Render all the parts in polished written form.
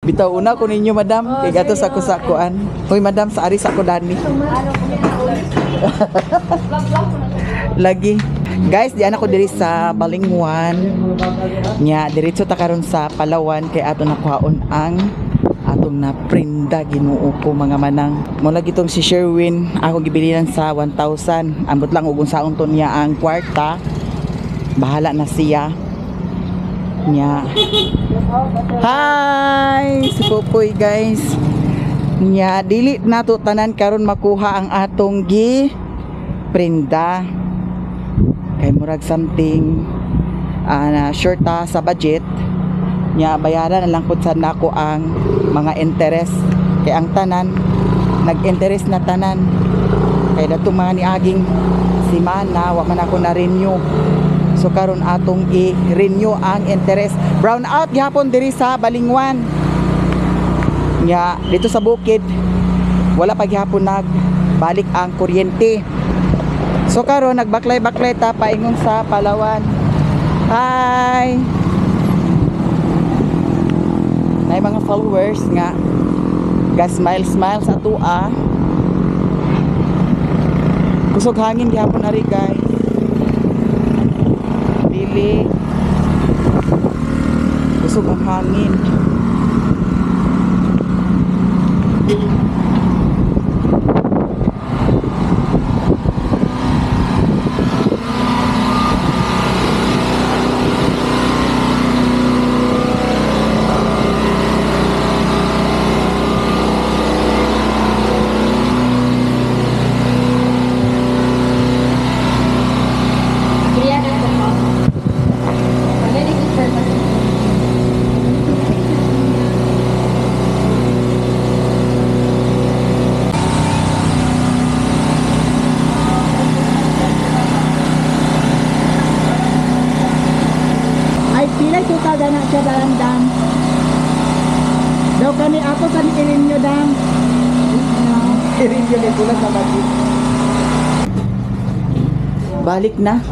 Bitaw una ko ninyo, madam. Kay gato sa ko sa kuan. Hoy, madam, sa ari sa ko dani. Lagi. Guys, diyan ako diri sa Balingwan. Nya, diretso ta karon sa Palawan kay ato nakuhaon ang atong naprinda, Ginoo ko mga manang. Mo lagi tong si Sherwin, ako gibilinan sa 1,000. Ambot lang og unsaon to niya ang kwarta. Bahala na siya. Nya. Hi, si Popoy, guys. Nya, dili nato tanan karon makuha ang atong gi prinda. Kay murag something na short ta sa budget. Nya, bayaran na lang pud sa nako ang mga interest. Kay ang tanan nag-interest na tanan. Kay datong mga niaging semana wa man ako na renew. So karon atong i-renew ang interest. Brown out gihapon diri sa Balingwan. Nya, dito sa bukid wala pa gihapon nagbalik ang kuryente. So karon nagbaklay-baklay ta paingon sa Palawan. Hi. Nay mga followers nga ga smile smile sa tua. Kusog hangin gihapon ari, guys. Dili kusog ang hangin. Ay, pilay total na siya dam. Daw kani ako sa ni irinyo dam. Irinyo kay kulang sa budget. Balik na.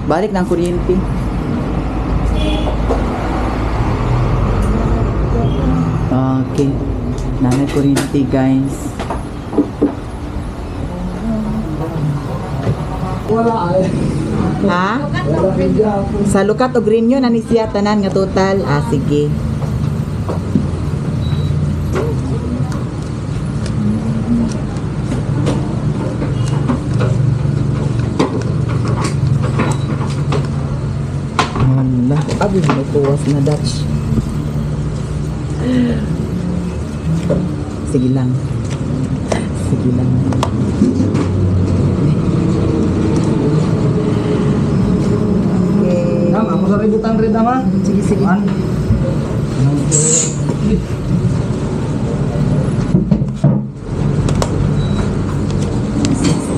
Balik na ang kuryente. Okay. Nanay kuryente, guys. Wala ay. Ha? Wala kaya. Sa lukat og renew na ni siya tanan nga total. Ah, sige. Hala, abi may tuwas na Dutch. Sige lang. Sige lang. Okay. Dam, ako sa ributan rin dama. Sige, sige. An.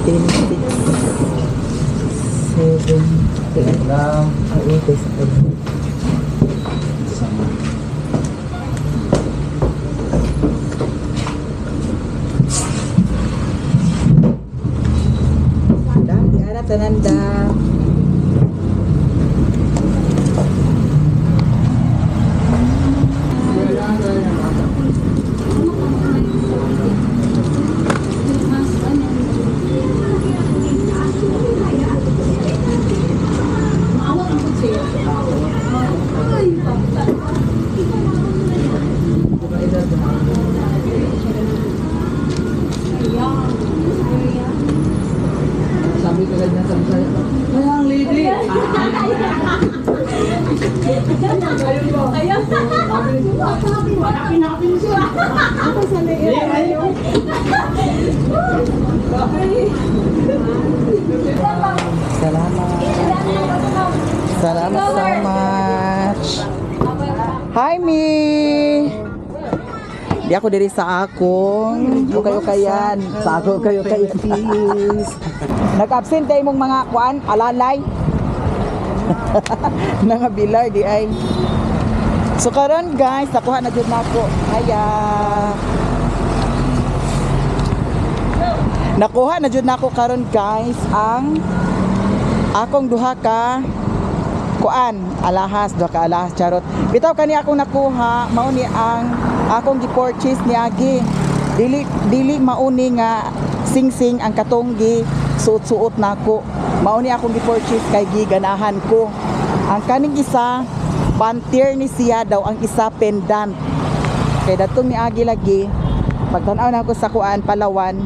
16, 6, 7, 8. Dam. Ay, okay, sa pag- Sama. Dam, di ara tanan dam. Sabi ko ganyan sa Bisaya. Kaya ang lady. Salamat. Salamat so much. Hi, Mi! Di ako diri sa akong ukay-ukayan. Sa ako ukay-ukayan. Nag-absent tayo mong mga kuan, alalay. Nangabilar di ay. So karon, guys, nakuha na jud nako. Haya. Nakuha na jud nako karon, guys, ang akong duha ka kuan, alahas, duha ka alahas, charot. Bitaw kani akong nakuha, mao ni ang akong gi-purchase niagi. Dili dili mauni nga sing-sing ang katong gi suot-suot nako. Mao ni akong gi-purchase kay giganahan ko. Ang kaning isa pantier ni siya daw, ang isa pendant. Kay datong niagi lagi, pagtan-aw na ako sa kuan, Palawan,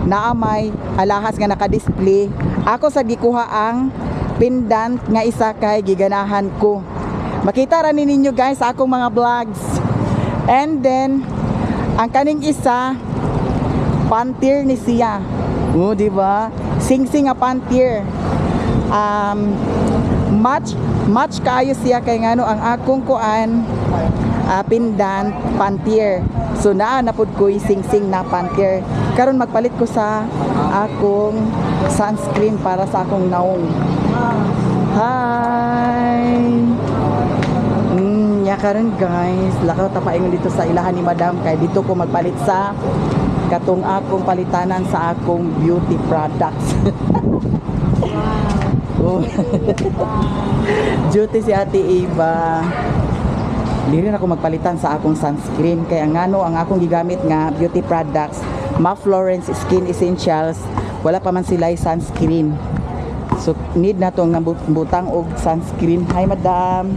naa may alahas nga naka-display. Ako sa gikuha ang pendant nga isa kay giganahan ko. Makita ra ni ninyo, guys, sa akong mga vlogs. And then ang kaning isa pantier ni siya. Oh, di ba? Sing-sing nga pantier. Match match kaayo siya kay ngano ang akong kuan, pendant pantier. So naa na pud ko'y sing-sing na pantier. Karon magpalit ko sa akong sunscreen para sa akong naong. Hi. Ya karon, guys, lakaw ta paingon dito sa ilahan ni Madam kay dito ko magpalit sa katong akong palitanan sa akong beauty products. Oh. Duty si Ate Eva. Diri na ako magpalitan sa akong sunscreen kay ang ngano ang akong gigamit nga beauty products, Ma Florence Skin Essentials, wala pa man sila sunscreen. So need na to nga butang og sunscreen. Hi, Madam.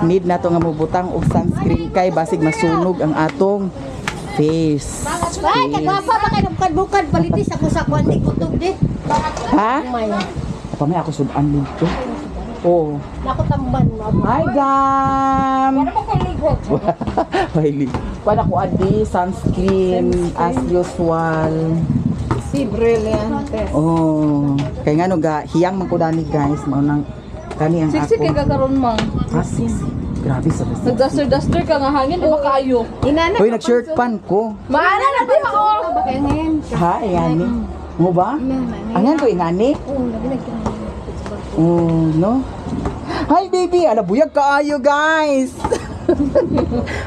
Need na to nga mobutang og sunscreen kay basig masunog ang atong face. Ay, kagwapa ba kayo bukad-bukad palitis ako sa kwan di kutob di. Ha? May Pamay ako sudan dito. Oh. nako tamban mo. Hi, Dam. Ano ba kay ligo? Highly. Kuan ako adi sunscreen as usual. Si Brilliante. Oh, kay ngano ga hiyang man ko dani, guys, mao nang kani ang Sexy ako. kay kakaroon, mang. Asin. Grabe sa basta. Nag-duster-duster ka nga hangin, di ba kaayo? Inana Hoy, nag-shirt pan ko. Maana na di ba oh? ba kayo ngayon? Ha, ingani. Mo ba? Angan ko ingani? Oo, lagi nagkinain. Oh, no. Hi, baby, ala buyag kaayo, guys.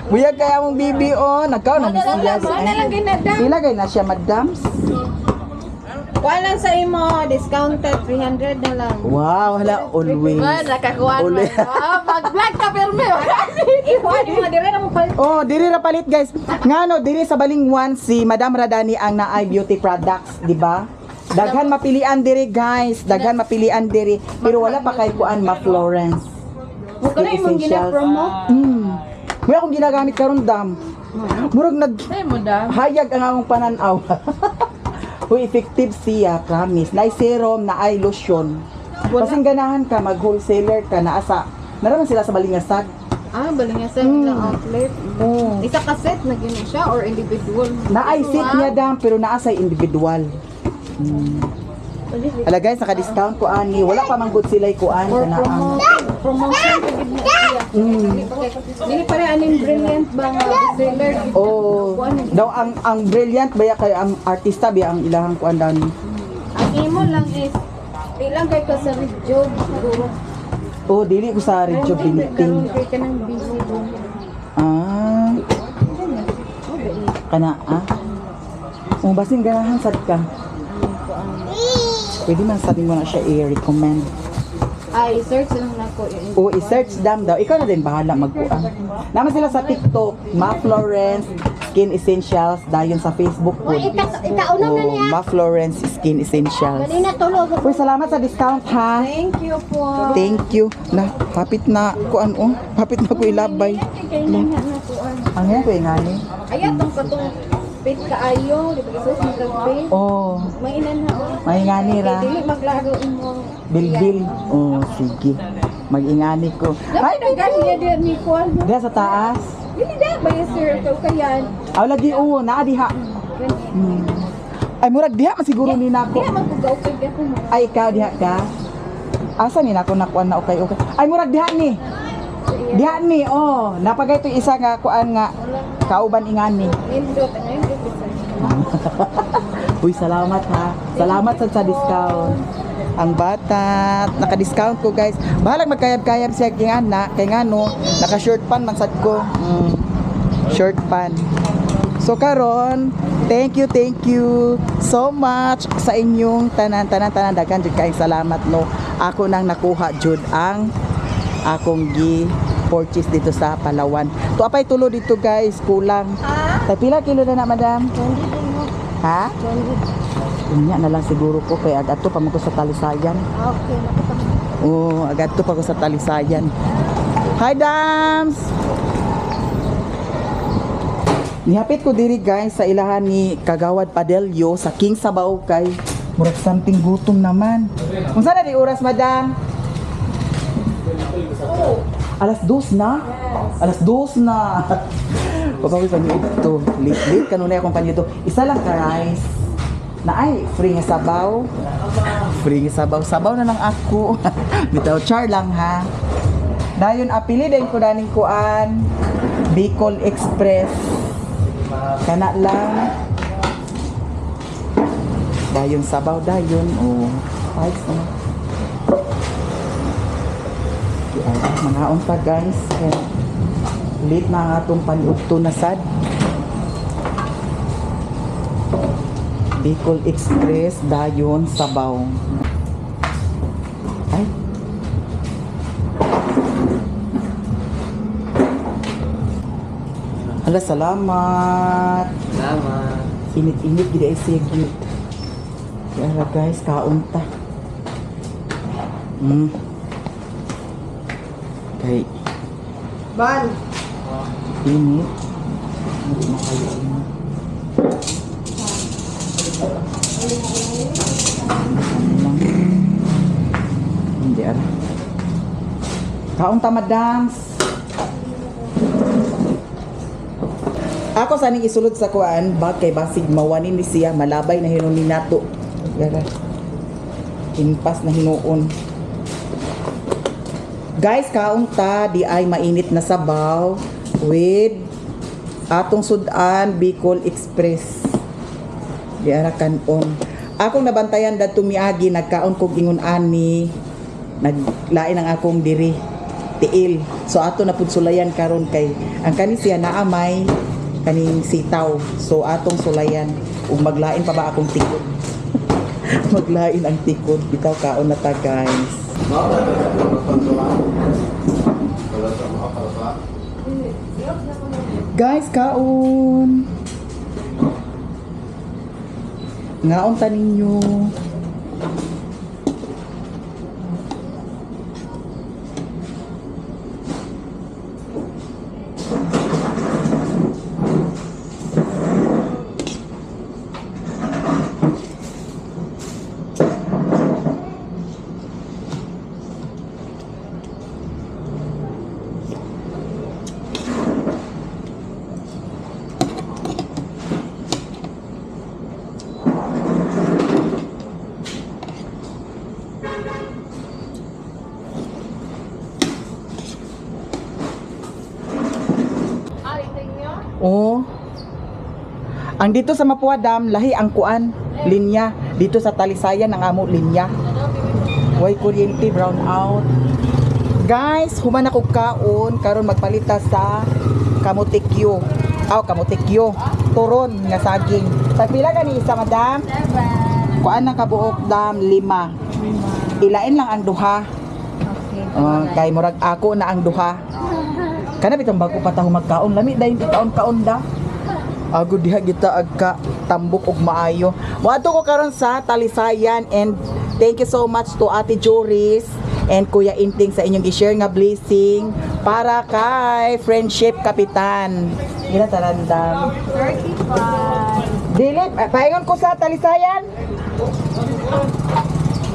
Buyag kaya mong baby oh, nagkaon na siya. Ano lang ginadam? Pila kay na siya, madams? Kuha lang sa imo, discounted 300 na lang. Wow, hala always. Man, nakakuan Uli. man. Ah, mag-vlog ka perme. Ikuha ni mo dire na mo palit. Oh, diri ra palit, guys. Ngano diri sa Balingwan si Madam Radani ang naay beauty products, di ba? Daghan mapilian diri, guys, daghan mapilian diri, pero wala pa kay kuan, Ma Florence. Mo ka na imong gina-promo. May akong ginagamit karon, dam. Murag nag Ay mo da. hayag ang akong pananaw. Huy, effective siya, promise. Naay serum, naay lotion. Kasing ganahan ka, mag-wholesaler ka, naasa. Naraman sila sa Balingasag. Ah, balingasan mm. outlet. Oo. Isa ka set na gina siya or individual? Naay set niya, dam, pero naa sa individual. Ala guys, naka-discount ko ani. Wala pa man good sila kuan Or kana ang. promotion gid na siya. Dili pare aning Brilliant ba nga seller? Oh, daw ang Brilliant ba ya kay ang artista ba ang ilahang kuan dan. Ang imo lang is di lang kay ka sa job siguro. Oh, dili ko sa rejuvenating. Karon kay ka nang busy do. Ah. Kana ah. Oh, basin ganahan sad ka. Pwede man sabi mo na siya i-recommend. Ay, search lang nako yung O i-search dam daw. Ikaw na din bahala magkuan. Naman sila sa TikTok, Ma Florence Skin Essentials, dayon sa Facebook po. Uy, ikaunam na Oh, niya. Ma Florence Skin Essentials. Kanina tulog. Uy, salamat sa discount ha. Thank you po. Thank you. Na, hapit na kuan oh. Hapit na ko ilabay. Kay nang na kuan. Ang yan ko ingani. Ay, atong katong pit kaayo, di ba isos magkagpit? Oh, May inan na oh. may ingani ra. Kay dili maglaro imo. Bilbil. Oh, sige. Mag-ingani ko. Ay, nagani niya diyan ni kuan. Diya sa taas. Dili da ba yung sir ko kayan? Aw lagi oo, naa diha. Ay murag diha man siguro ni nako. Diha magkugaw kay ako mo. Ay ikaw diha ka. Asa ni nako nakuan na okay okay. Ay murag diha ni. Diha ni oh, napagay to isa nga kuan nga kauban ingani. Nindot ang nindot sir. Uy, salamat ha. Salamat sa discount. Ang bata, naka-discount ko, guys. Bahalag magkayab-kayab siya kay ana, kay ngano, naka-short pan man sad ko. Short pan. So karon, thank you so much sa inyong tanan tanan tanan, daghan jud kayong salamat no. Ako nang nakuha jud ang Akong gi purchase dito sa Palawan. To apay tulo dito guys, kulang. Tay pila kilo na na, madam? Ha? Unya na lang siguro ko kay agadto pa man ko sa Talisayan. Okay, nakita mo. Oo, agadto pa ko sa Talisayan. Hi, Dams! Nihapit ko diri guys sa ilahan ni Kagawad Padelyo sa King Sabaw kay murag something gutom naman. Unsa na di oras, madam? 2:00 na? 2:00 na. Papawi pa niyo ito. Late, late kanunay akong panyo. Isa lang ka rice. Na ay, free nga sabaw. Free nga sabaw. Sabaw na lang ako. Bitaw, char lang ha. Dayon apili din ko daning kuan. Bicol Express. Kana lang. Dayon sabaw dayon. Oh, ayos na. Ay, mangaon pa guys. Kaya, late na nga itong paniudto na sad. Bicol Express, dayon, sabaw. Ay. Hala, salamat. Salamat. Init-init gid ay siya cute. Kaya guys, kaon ta. Kay Ban. init. Hindi na kayo ano. Ano lang. Hindi ara. Kaon ta, madams. Ako saning isulod sa kuan, bag kay basig mawanin ni siya, malabay na hinuon ni nato. Yara. Impas na hinuon. Guys, kaon ta di ay mainit na sabaw with atong sudan Bicol Express. Di ara kanon. Akong nabantayan dadto miagi nagkaon kog ingon ani naglain ang akong diri tiil. So ato na pud sulayan karon kay ang kani siya naamay kaning sitaw. So atong sulayan ug maglain pa ba akong tikod. Maglain ang tikod bitaw kaon na ta guys. Guys, kaon. Ngaon ta ninyo. Oo. Ang dito sa Mapua Dam, lahi ang kuan, linya. Dito sa Talisayan ang amo linya. Way kuryente brown out. Guys, human ako kaon karon magpalita sa Kamutikyo. Aw, Kamutikyo. Turon nga saging. Sa pila gani isa, madam? Kuan ang kabuok dam 5. Ilain lang ang duha. Oh, kay murag ako na ang duha. Kana bitong bago pa taho magkaon, lami dayon kaon-kaon da. Agud diha kita agka tambok og maayo. Moadto ko karon sa Talisayan and thank you so much to Ate Joris and Kuya Inting sa inyong gi-share nga blessing para kay Friendship Kapitan. Ila tarandam. 35. Dili, paingon ko sa Talisayan.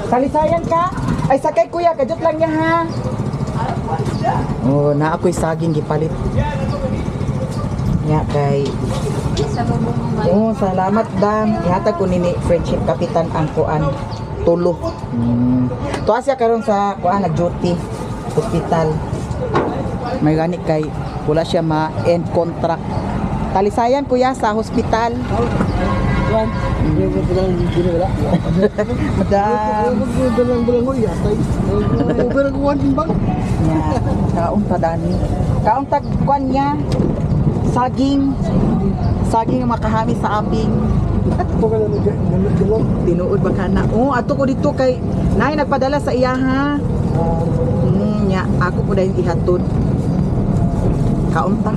Talisayan ka? Ay sakay kuya, kajot lang niya ha. Oh, na ako'y saging gipalit. Nya kay Oh, salamat dam. Ihatag ko nini Friendship Kapitan ang kuan tulo. Tuwa siya karon sa kuan nag-duty hospital. May gani kay wala siya ma-end contract. Talisayan kuya sa hospital. Madam. Nya, kaon ta dani. Kaon ta kuan niya. Saging. Saging ang makahami sa aping. Tinuod ba kana? Oh, ato ko dito kay nay nagpadala sa iya ha. Nya. Nya ako po dahil ihatod. Kaunta.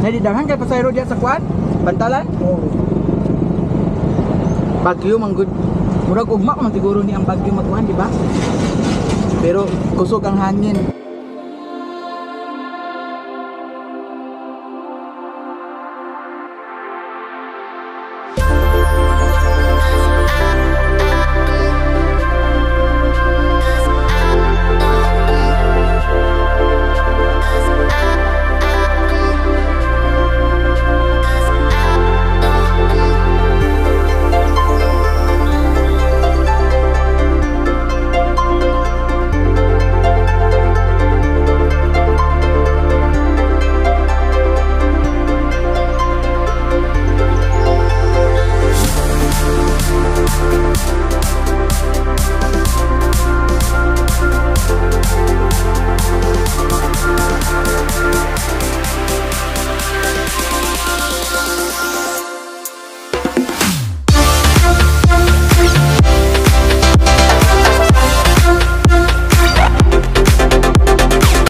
Nadidahan kay pasayro diya sa kwan? Bantalan? Oo. Bagyo man gud. Murag ugma man siguro ni ang bagyo magkuhan, di ba? Pero kusog ang hangin.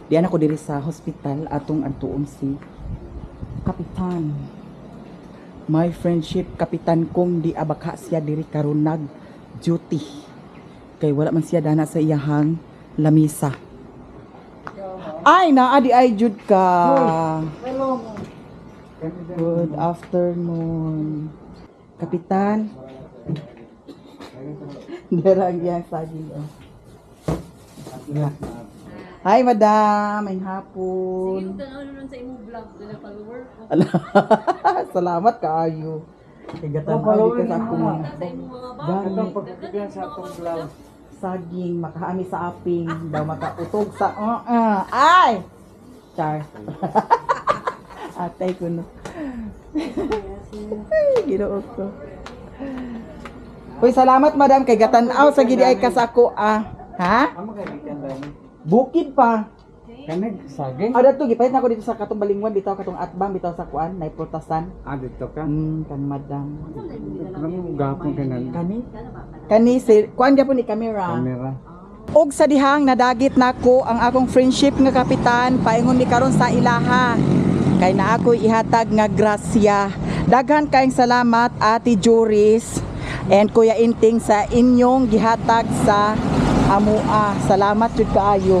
Diyan ako diri sa hospital atong adtuon si Kapitan. My friendship kapitan kong di abaka siya diri karon nag duty. Kay wala man siya dana sa iyahang lamisa. Ay, naa di ay jud ka. Good afternoon. Kapitan. Dara ang iyang saging. Oh. Yeah. Hi, madam. May hapon. Sige, tanaw nun sa imong vlog, dala follower ko. Ala, salamat kaayo. Kay gatan-aw di ka sa akong mga Sa imong mga ba? Gani. Itong pagkakigyan sa atong vlog. Saging, makaami sa aping, daw makautog sa ay! Char. Atay ko no. Ay, Ginoo ko. Uy, salamat madam kay gatan-aw sa gidi ay kasako ah. Ha? Amo kay gikan dani. Bukid pa. Kanig saging. Ah, dato gipalit na ako dito sa katong balingwan bitaw katong atbang bitaw sa kuan nay prutasan. Ah, dito ka. Kan madam. Kanang gapon kanan. Kani? Kani si kuan gyapon ni camera. Kamera. Og sa dihang nadagit nako ang akong friendship nga kapitan paingon mi karon sa ilaha. Kay naa ako'y ihatag nga grasya. Daghan kayong salamat Ate Juris and Kuya Inting sa inyong gihatag sa amua. Salamat jud kaayo.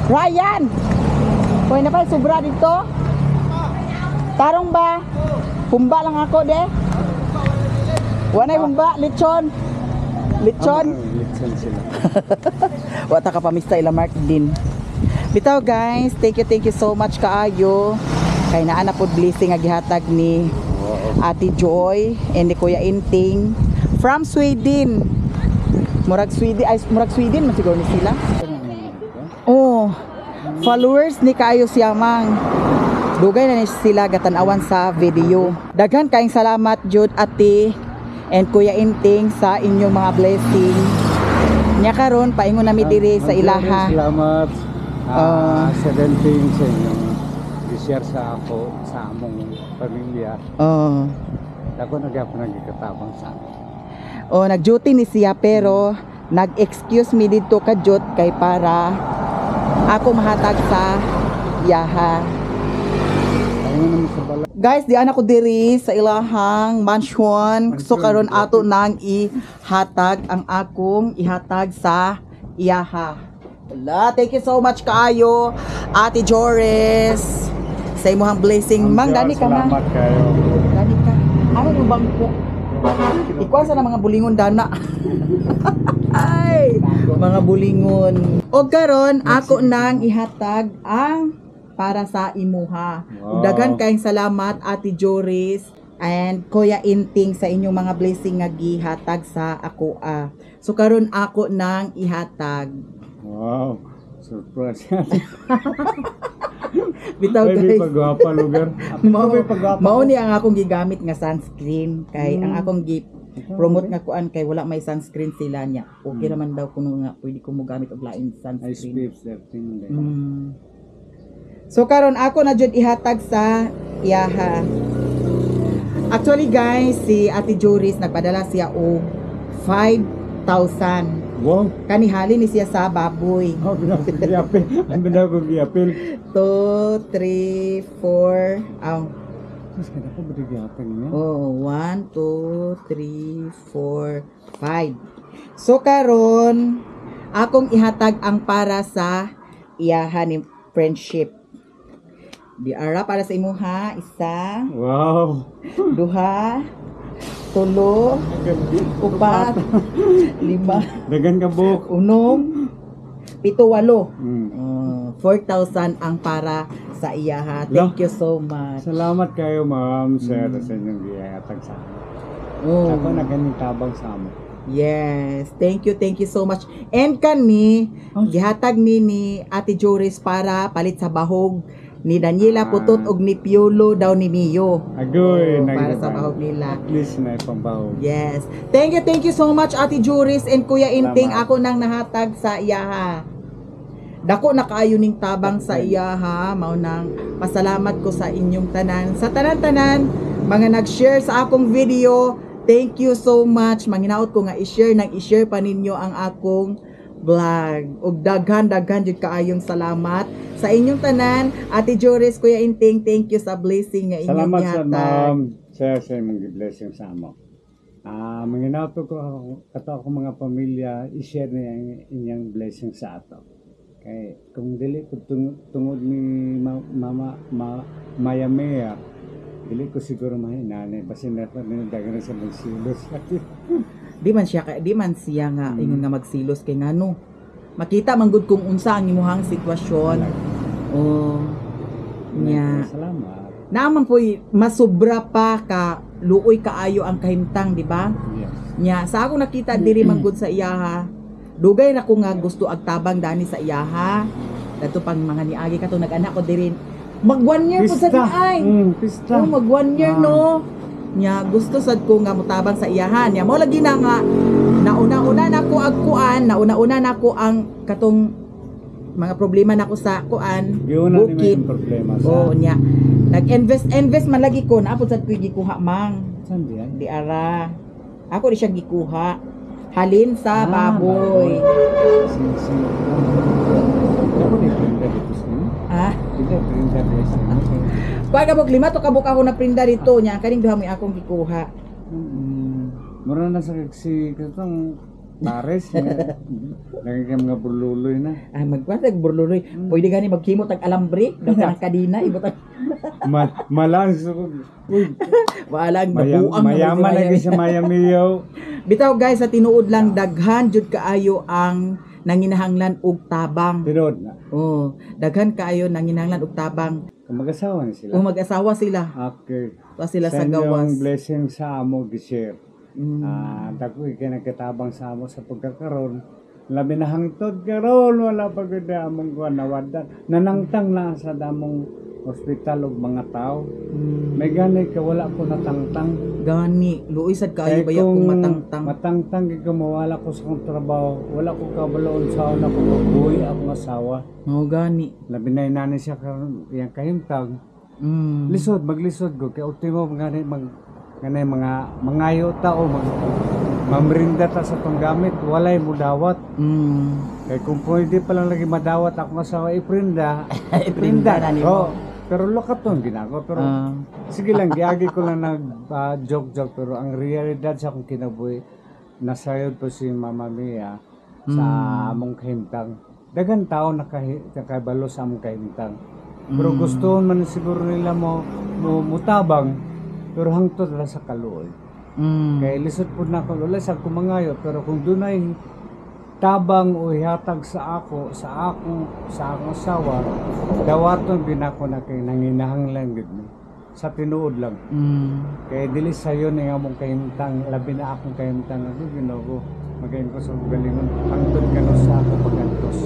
Ryan! Hoy na pa sobra dito? Tarong ba? Humba lang ako de. Wanay humba, lechon. Lechon. Lechon sila. Wata ka pamista ila Mark din. Bitaw guys, thank you so much kaayo. Kay naa na pod blessing nga gihatag ni Ate Joy and ni Kuya Inting from Sweden. Murag Sweden, ay murag Sweden man siguro ni sila. Oh, followers ni kaayo siya mang. Dugay na ni sila gatan-awan sa video. Daghan kaayong salamat jud Ate and Kuya Inting sa inyong mga blessing. Nya karon paingon nami diri sa ilaha. Salamat. Ah, sa denting sa inyong i-share sa ako sa among pamilya. Oh. Ako nagyapon ang gikatabang sa ako. Oh, nag-duty ni siya pero nag-excuse me dito ka jut kay para ako mahatag sa iyaha. Ayun naman sa balay. Guys, di ana ko diri sa ilahang mansion. So karon ato nang ihatag ang akong ihatag sa iyaha. Wala, thank you so much kaayo, Ate Joris. Sa imuhang blessing. Mang dani ka ma. Salamat kayo. Dani ka. Ano yung bangko? Ikuha sa na mga bulingon dana. Ay, mga bulingon. O karon ako nang ihatag ang para sa imuha. Wow. Daghan kayong salamat Ate Joris and Kuya Inting sa inyong mga blessing nga gihatag sa ako. Ah. So karon ako nang ihatag. Wow. Surprise. Bitaw May guys. pagwapa lugar. Mao, May pagwapa. mao ni ang akong gigamit nga sunscreen kay ang akong gi promote nga kuan kay wala may sunscreen sila niya. Okay naman daw kuno nga pwede ko mo gamit og lain sunscreen. SPF 13 din. So karon ako na jud ihatag sa iyaha. Actually guys, si Ate Joris nagpadala siya og 5,000. Wow. Kani hali ni siya sa baboy. Oh, ginapil. Ang ginapil. 2, 3, 4, aw. Mas kada ko ba gihapon niya? Oh, 1, 2, 3, 4, 5. So karon akong ihatag ang para sa iyaha ni friendship. Di ara para sa imuha, isa, Wow. duha, tulo, upat, lima, Dagan ka buhok. unom, pito, walo. 4,000 ang para sa iyaha. Thank you so much. Salamat kayo, ma'am, sir, sa inyong gihatag sa amo. Oh. Ako na ganing tabang sa amo. Yes, thank you so much. And kani, gihatag ni Ate Joris para palit sa bahog ni Daniela Putot og ni Piolo daw ni Mio. Agoy, Oh, para sa bahog nila. At least na ipambaho. Yes. Thank you so much, Ate Juris and Kuya Inting. Salamat. Ako nang nahatag sa iyaha. Dako na kaayo ning tabang sa iyaha. Mao nang pasalamat ko sa inyong tanan. Sa tanan-tanan, mga nag-share sa akong video, thank you so much. Manginaot ko nga i-share nang i-share pa ninyo ang akong vlog. Ug daghan-daghan jud kaayong salamat sa inyong tanan. Ate Joris, Kuya Inting, thank you sa blessing nga inyong Salamat sa gihatag. ma'am, sir, sa imong gi-blessing sa amo. Ah, manginato ko ako, kato ako mga pamilya, i-share niya ang inyong blessing sa ato. Kay kung dili ko tungod ni mama Maya Mea, dili ko siguro mahinani basin na pa dagan na sa magsilos. Di man siya nga ingon nga magsilos kay ngano makita man gud kung unsa ang imuhang sitwasyon. Oh, nya. Salamat. Naaman po'y masubra pa ka luoy kaayo ang kahimtang, di ba? Yes. Nya sa ako nakita diri man gud sa iyaha, dugay na ko nga gusto ag tabang dani sa iyaha dadto pang mga niagi kato nag-anak ko diri, mag 1 year po sa ay. Pista. Oh, mag 1 year Ah. no. Nya gusto sad ko nga motabang sa iyahan. Nya mo lagi na nga nauna-una na ko ag kuan, nauna-una na ko ang katong mga problema nako sa kuan, Giuna ni may bukid. problema sa. Oh, nya. Nag-invest invest man lagi ko, naapod sad ko gikuha, mang. Saan di ay? Di ara. Ako di siya gikuha. Halin sa Ah, baboy. Si si. Ako di prinda dito sa inyo. Ah, Hindi prinda dito sa inyo. kuha ka lima to kabuk ako na prinda dito nya. Kaning duha mo akong gikuha. Mura na sa si katong Pares nga naging mga bululoy na. Ah, magkuha tag burluloy. Pwede gani magkimo tag alambre, daw kanang kadina ibutang. Malang sa uy, Wala ang nabuang mayaman naman lagi si sa Miami yo. Bitaw guys, sa tinuod lang daghan jud kaayo ang nanginahanglan og tabang. Tinuod na. Oh, daghan kaayo nanginahanglan og tabang. Kung mag-asawa na sila. Kung mag-asawa sila, Okay. pa sila sa inyong gawas. blessing sa amo gi-share. Ah, dako kay nagkatabang sa amo sa pagkakaron. Labi na hangtod karon wala pa gud among kuan nawadan. Nanangtang na sa damong ospital og mga tao. May gani ka wala ko natangtang. Gani, luoy sad kaayo Kay baya kung matangtang. Matangtang gyud ko mawala ko sa akong trabaho. Wala ko kabaloon sa una ko mabuhi akong asawa. Oh, gani. Labi na inani siya karon iyang kahimtang. Lisod, maglisod ko kay ultimo ngani mag ngani mga mangayo ta o mag mamrinda ta sa tong gamit, walay mudawat. Kay kung pwede pa lang lagi madawat akong asawa iprinda, Iprinda na nimo. Oo. Pero lokaton ginako pero sige lang giagi ko lang nag joke joke pero ang realidad sa akong kinabuhi nasayod po si Mama Mia sa among kahimtang. Daghan tao nakabalo sa among kahimtang. Pero gusto man siguro nila mo, mo mutabang pero hangtod lang sa kaluoy. Kay lisod po na ako, wala sa kumangayo pero kung dunay tabang o ihatag sa ako, sa akong asawa, dawaton binako na kay nanginahanglan gid mi. Sa tinuod lang. Kay dili sayo ni among kahimtang, labi na akong kahimtang ako Ginoo. Magayon ko sa galingon hangtod kano sa ako pagantos.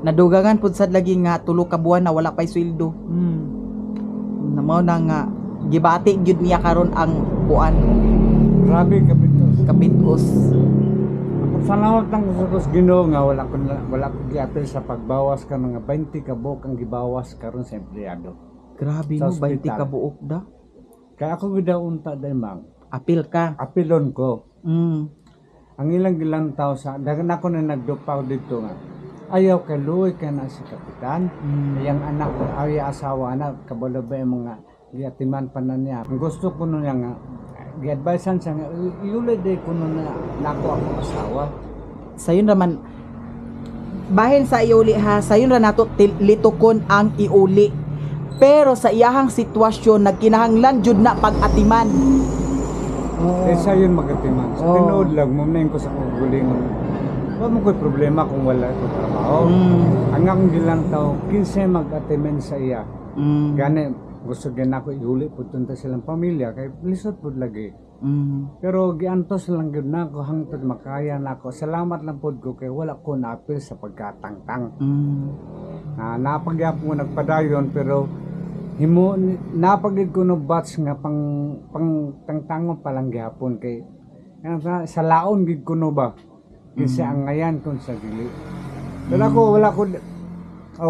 Nadugangan pud sad lagi nga tulo ka buwan na wala pay sweldo. Na mao na nga gibati gyud niya karon ang kuan. Grabe kapitos. Kapitos. Ako salamat lang sa Diyos Ginoo nga wala ko giapil sa pagbawas ka mga 20 ka buok ang gibawas karon sa empleyado. Grabe Sa no, 20 ospital. ka buok da. Kaya ako gid unta day mang Apil ka. apilon ko. Ang ilang gilantaw sa daghan ako na nagdupaw dito nga. Ayaw kay luoy kay na si kapitan. Iyang anak ay asawa na kabalo ba yung mga giatiman pa na niya. Ang gusto ko nun niya nga giadvisean siya nga iuli day ko nun na nako akong asawa. Sayon raman bahin sa iuli ha, sayon ra nato litukon ang iuli. Pero sa iyahang sitwasyon nagkinahanglan jud na pag-atiman. Oo. Eh sayon magatiman. Sa Oo. tinuod lang mo ko sa kagalingon. Wa mo ko'y problema kung wala ko trabaho. Ang akong gilantaw kinsay mag-atiman sa iya. Gani gusto gani ako ihuli pud tunta silang pamilya kay lisod pud lagi. Pero giantos lang gyud nako hangtod makaya nako. Salamat lang pud ko kay wala ko naapil sa pagkatangtang. Na napagyapon ko nagpadayon pero himo napagid ko no batch nga pang pang tangtangon pa lang gyapon kay yan sa laon gid ko no ba kinsa ang ngayan kon sa dili. Pero ako wala ko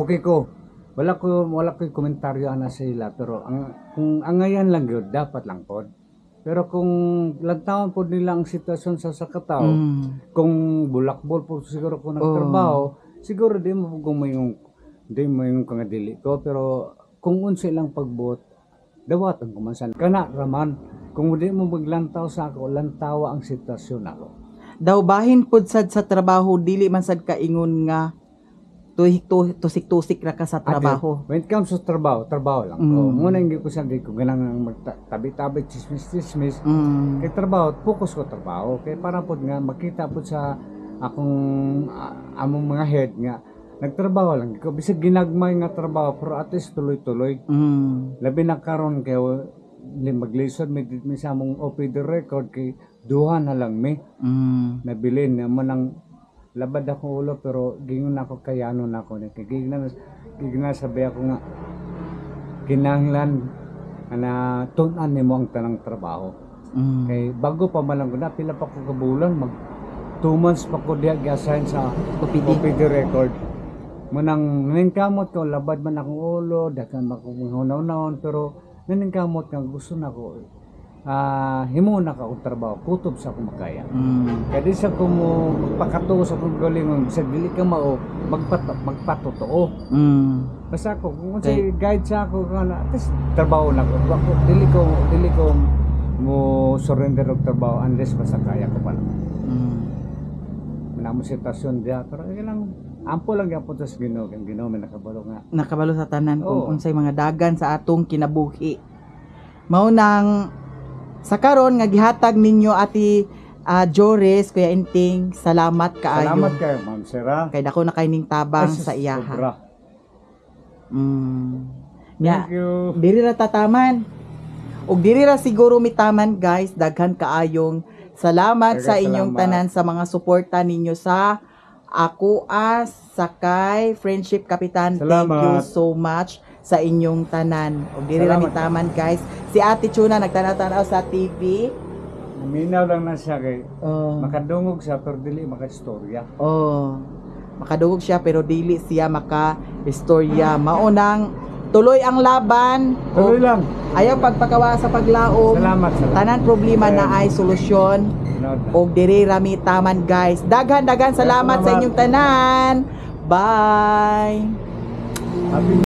okay ko. Wala ko komentaryo ana sa ila pero ang kung angayan lang gyud dapat lang pod. Pero kung lantawan pod nila ang sitwasyon sa katao, kung bulakbol po siguro ko nagtrabaho, siguro di mo kung mayong di mo yung nga dili ko pero kung unsa ilang pagbuot dawatan ko man sana kana raman kung di mo maglantaw sa ako lantawa ang sitwasyon ako. Daw bahin pud sad sa trabaho dili man sad kaingon nga tusik-tusik ra ka sa trabaho. Ate, when it comes to trabaho, trabaho lang ko. Muna hindi ko sa di ko ganang magtabi-tabi chismis-chismis. Kay trabaho, focus ko trabaho. Kay para pod nga makita pod sa akong among mga head nga nagtrabaho lang ko. Bisag ginagmay nga trabaho pero at least tuloy-tuloy. Labi na karon kay maglisod mi mi sa among OPD record kay duha na lang mi nabilin na mo nang labad ako ulo pero gingon ako kayano na ako ni kay gigna gigna sabi ako nga kinahanglan na tun-an nimo ang tanang trabaho. Kay bago pa man lang ko na pila pa ko ka bulan mag 2 months pa ko diha gi-assign sa OPD. OPD record. Munang naningkamot ko labad man akong ulo daghan man akong hunaw-unahon pero naningkamot nga gusto na ko himo na ka og trabaho kutob sa akong makaya. Kaya di sa ko mo magpakatuo sa akong galingon sa dili ka mao magpatotoo. Basta ako kung unsay guide sa ako nga na at least trabaho na ko. Wa ko dili ko mo surrender og trabaho unless basta kaya ko pa lang. Muna mo sitwasyon diha pero ay lang ampo lang gyapon sa Ginoo kay Ginoo may nakabalo nga. Nakabalo sa tanan kung Oo. unsay mga dagan sa atong kinabuhi. Mao nang sa karon nga gihatag ninyo ati Joris, Kuya Inting, salamat kaayo. Salamat kayo Ma'am Sera. Kay dako na kay ning tabang Ay, sus, sa iyaha. sobra. Nya, Thank you. diri ra tataman. Ug diri ra siguro mitaman guys, daghan kaayong salamat sa Daghang inyong salamat. tanan sa mga suporta ninyo sa ako as sakay Friendship Kapitan. Thank you Salamat. so much sa inyong tanan. Ug diri ra Salamat. mitaman guys. Si Ate Chuna nagtanaw-tanaw sa TV. Naminaw lang na siya kay Oh. makadungog siya pero dili makaistorya. Oh. Makadungog siya pero dili siya maka istorya. Mao nang tuloy ang laban. Tuloy Ug lang. Ayaw pagpakawa sa paglaom. Salamat, salamat. Tanan problema na ay solusyon. Nood na. Og diri rami taman guys. Daghan daghan salamat sa Salamat. inyong tanan. Bye. Happy